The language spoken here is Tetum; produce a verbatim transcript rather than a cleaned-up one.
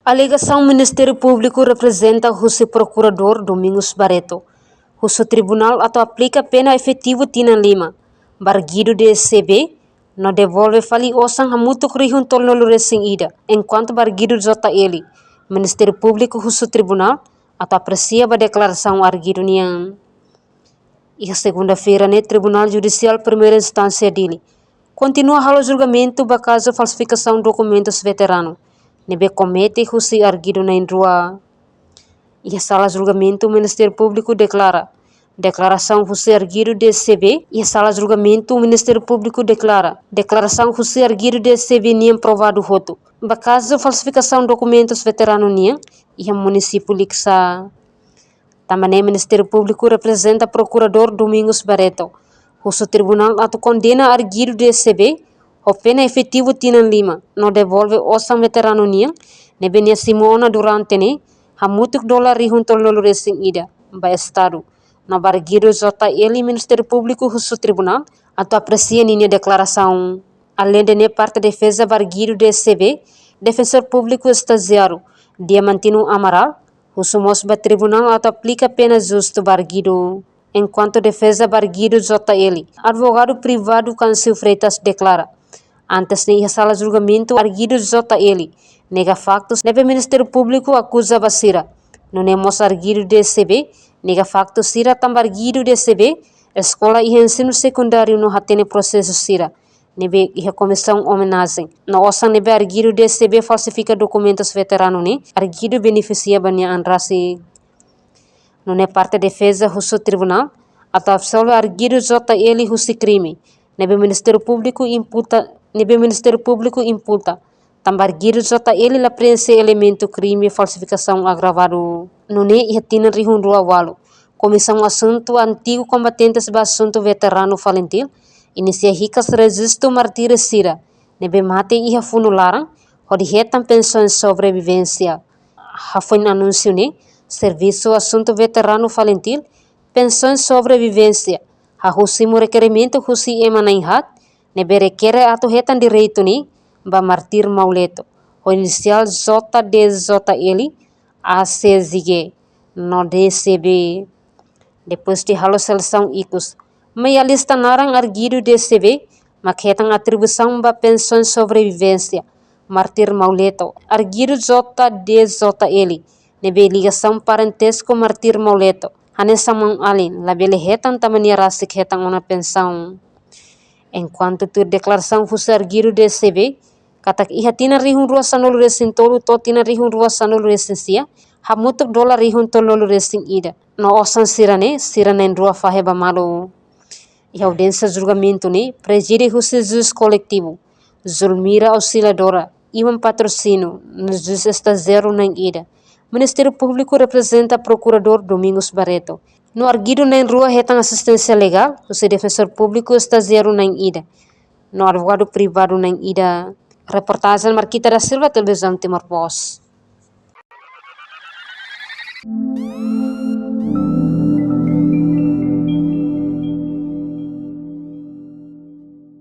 Alegasaun Ministériu Públiku reprezenta husi Prokuradór Domingos Barreto husu tribunál atu aplika pena efetivu tinan lima ba arguidu D S C B, no devolve fali osan hamutuk rihun tolunulu-resin-ida. Enkuantu ba arguidu J L, Ministériu Públiku husu tribunál atu apresia ba deklarasaun arguidu nian. Iha segunda-feira ne'e, Tribunál Judisiál Primeira Instánsia Dili kontinua halo julgamentu ba kazu falsifikasaun dokumentus veteranu ne'ebé komete husi arguidu na'in-rua. Iha sala julgamentu, Ministériu Públiku deklara deklarasaun husi arguidu D S C B. Iha sala julgamentu, Ministériu Públiku deklara deklarasaun husi arguidu D S C B nian provadu hotu ba kazu falsifikasaun dokumentus veteranu nian iha munisípiu Likisá. Tanba ne'e, Ministériu Públiku reprezenta Prokuradór Domingos Barreto husu tribunál atu kondena arguidu D S C B ho pena efetivu tinan lima no devolve osan veteranu nian ne'ebé nia simu ona durante ne'e hamutuk dolar rihun tolunulu-resin-ida ba Estadu. No ba arguidu J L, Ministériu Públiku husu tribunál atu apresia ninia deklarasaun. Aleinde ne'e, parte defeza ba arguidu D S C B, Defensór Públiku Estajiáriu Diamantino Amaral, husu mós ba tribunál atu aplika pena justu ba arguidu. Enkuantu defeza ba arguidu J L, advogadu privadu Câncio Freitas deklara, antes ne'e iha sala julgamentu, arguidu J L nega faktus ne'ebé Ministériu Públiku akuza ba sira. Nune'e mós arguidu D S C B nega faktus sira tanba arguidu D S C B eskola iha ensinu sekundáriu no hatene prosesu sira ne'ebé iha komisaun omenajen. No osan ne'ebé arguidu D S C B falsifika dokumentus veteranu ne'e, arguidu benefisia ba nia an rasik. Nune'e parte defeza husu tribunál atu absolve arguidu J L husi krime ne'ebé Ministériu Públiku imputa, ne'ebé Ministériu Públiku imputa, tanba arguidu J L la preenxe elementu krime falsifikasaun agravadu. Nune'e iha tinan rihun rua ualu, Komisaun Asuntu Antigu Kombatentes ba Asuntu Veteranu Falintil inisia hikas rejistu mártires sira ne'ebé mate iha funu laran hodi hetan pensaun sobrevivénsia. Hafoin anúnsiu ne'e, Servisu Asuntu Veteranu Falintil, Pensaun Sobrevivénsia, hahú simu rekerimentu husi ema na'in-haat ne'ebé rekere atu hetan direitu ne'e ba mártir Mauleto, ho inisiál J D J L, A C J G no D C B. Depois de halo selesaun ikus, mai alista naran arguidu D C B mak hetan atribuisaun ba pensaun sobrevivénsia mártir Mauleto. Arguidu J D J L ne'ebé ligasaun parentesku mártir Mauleto hanesan maun-alin, labele hetan tanba nia rasik hetan ona pensaun. Enkuantu tuir deklarasaun husi arguidu D C B, katak iha tinan rihun rua sanulu-resin-tolu to'o tinan rihun rua sanulu-resin-sia, hamutuk dolar rihun tolunulu-resin-ida. No osan sira-ne'e, sira na'in-rua fahe ba malu. Iha audiénsia julgamentu ne'e prezide husi juís koletivu Zulmira Auxiliadora, Iwan Patrocínio, no juís estajiáriu na'in-ida. Ministériu Públiku reprezenta Prokuradór Domingos Barreto. No arguidu na'in-rua hetan asisténsia legál husi Defensór Públiku Estajiáriu na'in-ida no advogadu privadu na'in-ida. Reportajen Marquita da Silva, Televizaun Timor Post.